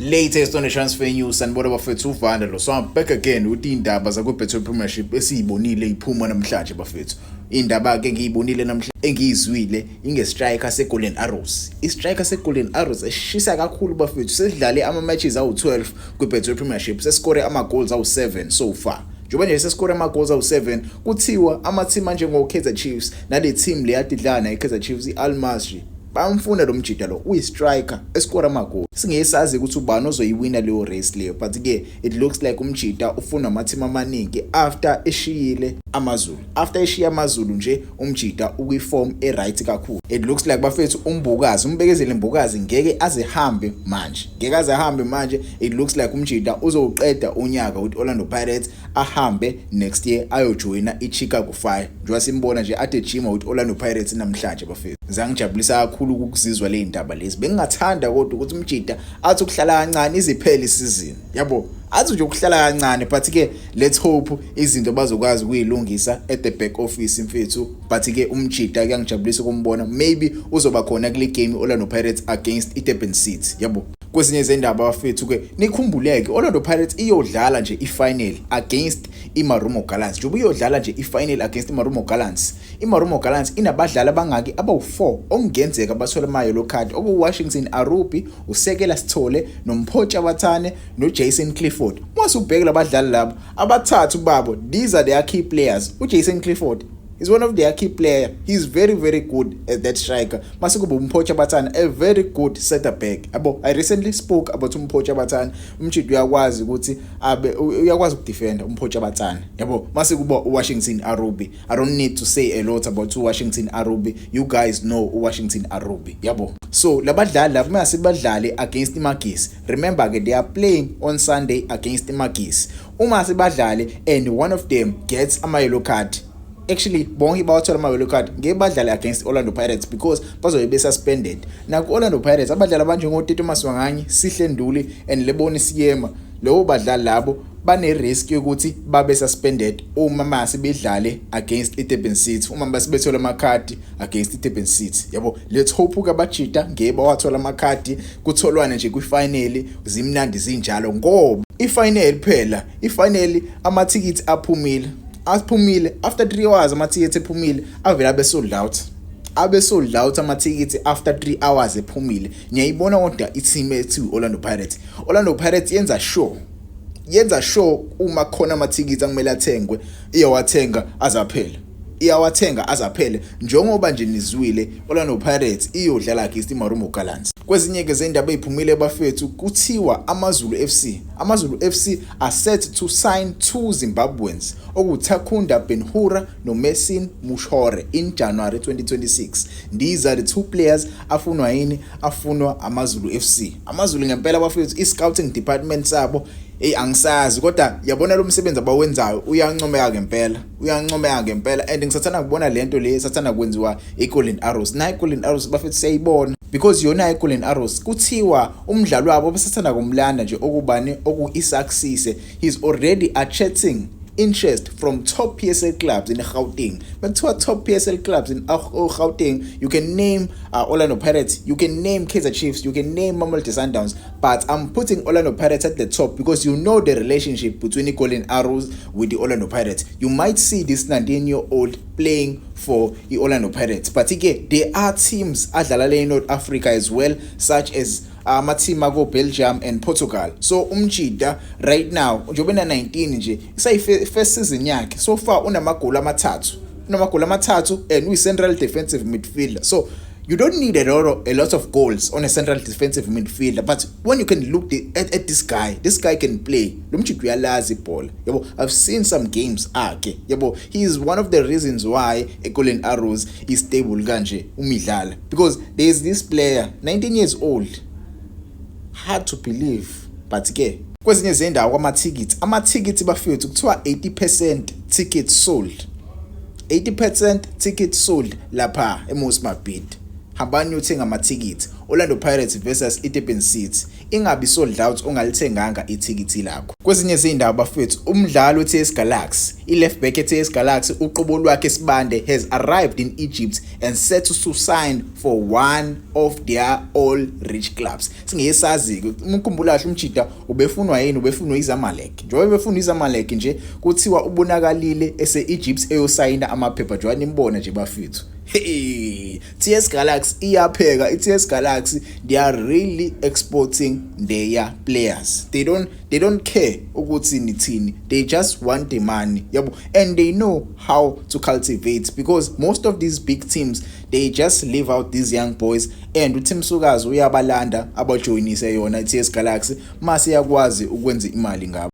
Latest on the transfer news, sanibona bafethu, uvanda lo. So I'm back again with indaba zakwi-Betway Premiership esiyibonile iphuma namhlanje, bafethu. Indaba ke ngiyibonile namhlanje, engiyizwile inge-striker se-Golden Arrows. I-striker se-Golden Arrows eshisa kakhulu, bafethu, sesidlale ama-matches awu-12 kwi-Betway Premiership, sescore ama-goals awu-7 so far. Njengoba nje sescore ama-goals awu-7, kuthiwa ama-team anjengo-Kaizer Chiefs nale team le yade idlala nayo i-Kaizer Chiefs, i-Al Masry, bayamfuna lo mjida lo, uyi-striker eskora amagoli. Singeke sazi ukuthi ubani ozoyiwina leyo race leyo, but ke it looks like umjida ufuna ama-team amaningi after eshiyile AmaZulu. After eshiye AmaZulu nje, umjida ukwi-form e-right kakhulu. It looks like, bafethu, uMbokazi, uMbekezeli Mbokazi, ngeke aze hambe manje, ngeke aze ahambe manje. It looks like umjida uzowuqeda unyaka with Orlando Pirates, ahambe next year ayojoyina i-Chicago Fire, njengoba simbona nje ade ejima with Orlando Pirates namhlanje. Bafethu, zangijabulisa kakhulu ukuzizwa le ndaba lezi. Bengingathanda kodwa ukuthi umjida athi ukuhlala kancane iziphele isizini, yabo, athi nje ukuhlala kancane, but ke let's hope izinto bazokwazi ukuyilungisa at the back office, mfethu. But ke umjida kuyangijabulisa ukumbona, maybe uzoba khona kule game Orlando Pirates against iDurban City, yabo. Kwezinye izindaba, bafethu, ke nikhumbuleke Orlando Pirates iyodlala nje ifinal against iMarumo Gallants. Njengoba iyodlala nje ifinal against iMarumo Gallants, iMarumo Gallants inabadlali abangaki? Abawu4 okungenzeka bathole ama yellow card, okuWashington Arubi, uSekela Sithole, noMpho Chabathane, noJason Clifford. Mase ubheke labadlali labo abathathu babo, these are their key players. uJason Clifford is one of their key player. He's very, very good at that striker. Mase kuba uMpho Chabathane, a very good center back. Yabo, I recently spoke about uMpho Chabathane. Umjidi uyakwazi ukuthi abe uyakwazi ukudefenda uMpho Chabathane. Yabo, mase kuba uWashington Arubi. I don't need to say a lot about uWashington Arubi. You guys know uWashington Arubi. Yabo. So labadlali laba mase badlale against iMagesi. Remember ke, they are playing on Sunday against iMagesi. Uma sebadlale and one of them gets ama yellow card, actually bonke bawathola ama yellow card, ngeke badlale against Orlando Pirates because bazobe be suspended. Naku Orlando Pirates abadlali abanjengo Tito Maswanganyi, Sihle Nduli and Lebone Siyema, lowo badlali labo bane risk yokuthi babe suspended uma mase bedlale against iDurban City, uma base bethola amakhadi against iDurban City, yabo. Let's hope ke abajita ngeke bawathola amakhadi, kutholwane nje kwifinal zimnandi zinjalo, ngoba ifinal phela, ifinal amathikithi aphumile, aphumile after 3 hours. Amathikithi ephumile avela abe sold out, abe sold out amathikithi after 3 hours ephumile. Ngiyayibona kodwa i-team ethi Orlando Pirates, Orlando Pirates yenza sure, yenza sure uma khona amathikithi akumele athengwe, iyawathenga azaphela, iyawathenga azaphele. Njengoba nje nizwile, Orlando Pirates iyodlala against iMarumo Gallants. Kwezinye ke zendaba eziphumile, bafethu, kuthiwa AmaZulu FC, AmaZulu FC are set to sign two Zimbabweans, okuTakunda Benhura noMessin Mushore, in January 2026. These are the two players afunwa yini? Afunwa AmaZulu FC. AmaZulu ngempela, bafethu, i-scouting department sabo, hey, angisazi kodwa yabona lo msebenzi abawenzayo uyancomeka ngempela, uyancomeka ngempela. And ngisathanda kubona lento le sathanda kwenziwa iGolden Arrows. Na iGolden Arrows, bafethu, siyayibona because yona iGolden Arrows kuthiwa umdlalo wabo basathanda kumlanda nje, okubani? Oku Isaac Sise. He's already attracting interest from top PSL clubs in Gauteng. Bekuthiwa top PSL clubs in Gauteng, you can name Orlando Pirates, you can name Kaizer Chiefs, you can name Mamelodi Sundowns, but I'm putting Orlando Pirates at the top because you know the relationship between the Golden Arrows with the Orlando Pirates. You might see this 19-year-old playing for the Orlando Pirates. But again, there are teams adlala in North Africa as well, such as ama-team ako Belgium and Portugal. So umjida right now njengoba ena 19 nje, isayi first season yakhe, so far unamagoli amathathu, unamagoli amathathu and uyi central defensive midfielder. So you don't need a lot of goals on a central defensive midfielder, but when you can look at this guy, this guy can play. Lo mjida uyalazi ibhola, yabo. I've seen some games akhe, yabo. He is one of the reasons why eGolden Arrows is stable kanje umidlala, because there is this player, 19 years old. Hard to believe, but ke kwezinye izindawo kwamathikithi, amathikithi, bafethu, kuthiwa 80% tickets sold, 80% tickets sold lapha eMoses Mabhida. Hambani uyothenga amathikithi, Orlando Pirates versus iDurban City. Ingabi sold out ungalithenganga ithikithi lakho. Kwezinye izindaba bafethu, umdlali we-TS Galaxy, i-left back ye-TS Galaxy uqobo lwakhe Sibande, has arrived in Egypt and set to sign for one of their all rich clubs. Singeke sazi-ke, umkhumbula kahle umjida ubefunwa yini, ubefunwa iZamalek. Njengoba befunwa iZamalek nje, kuthiwa ubonakalile ese-Egypt eyosayina amaphepha, njengoba nimbona nje bafethu. Hey, TS Galaxy iyapheka. I-TS Galaxy, they are really exporting their players. They don't care ukuthi nithini, they just want the money yabo, and they know how to cultivate, because most of these big teams, they just leave out these young boys, and uTim Sukazi uyabalanda abajoyinise yona i-TS Galaxy, mase yakwazi ukwenza imali ngabo.